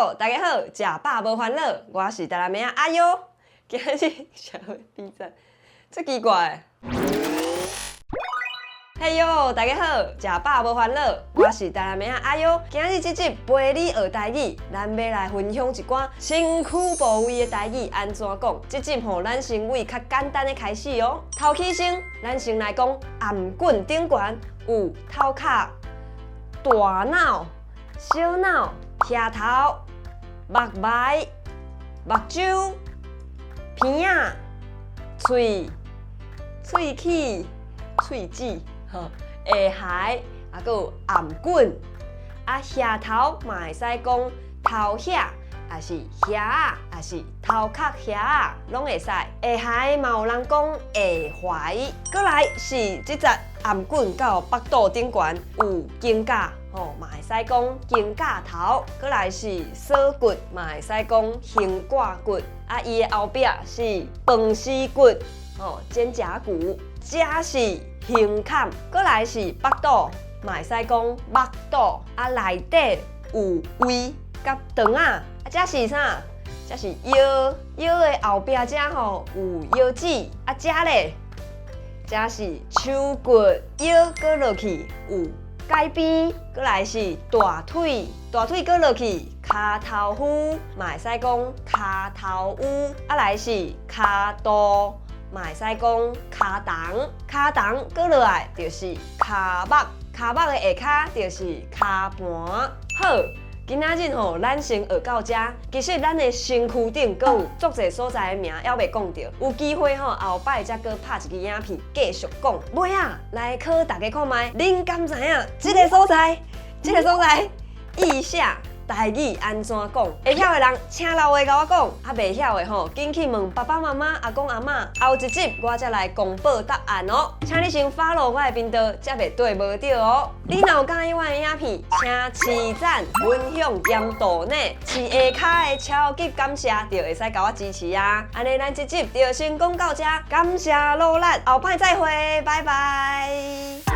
喲，大家好，食飽無煩惱，我是台南妹仔阿優。今日社會比讚，這奇怪。嘿喲，大家好，食飽無煩惱，我是台南妹仔阿優。今日這集陪你學台語，咱欲來分享一寡身軀部位的台語按怎講。這集吼，咱先為較簡單的開始哦。頭起先，咱先來講頷頸頂懸有頭殼、大腦、小腦、額頭、目眉、目睭、鼻仔、喙、喙齒、喙齒。吼，下頦，啊，閣有頷頸，啊，額頭嘛會使講頭額，抑是額仔，抑是頭殼額仔，攏會使。下頦嘛有人講下懷。閣來是這節頷頸到腹肚頂懸有肩胛，吼，嘛會使講肩胛頭。閣來是鎖骨，嘛會使講胸掛骨。啊，伊的後壁是飯匙骨，吼，肩胛骨。這是胸坎，閣來是腹肚，嘛會使講腹肚。啊，內底有胃佮腸仔，啊，這是啥？這是腰，腰的後壁這吼有腰子。啊，這咧，這是手骨，腰閣落去有改邊，閣來是大腿，大腿閣落去跤頭趺，嘛會使講跤頭趺。啊，來是跤肚。嘛會使講跤筒，跤筒閣落來就是跤目，跤目的下跤就是跤盤。好，今仔日吼，咱先學到這。其實咱的身軀頂閣有足濟所在的名猶未講著，有機會吼後擺才閣拍一支影片繼續講。尾仔來考大家看覓，恁敢知影這个所在？這个所在，腋下台語按怎講？會曉的人，請留話共我講。啊，袂曉的吼，緊去問爸爸媽媽、阿公阿嬤。後一集我才來公布答案哦。請你先 follow 我的頻道，才袂綴無著哦。你若有佮意我的影片，請揤讚、分享兼抖內，飼下跤的超級感謝，就會使共我支持啊。按呢，咱這集就先講到這，感謝努力，後擺再會，拜拜。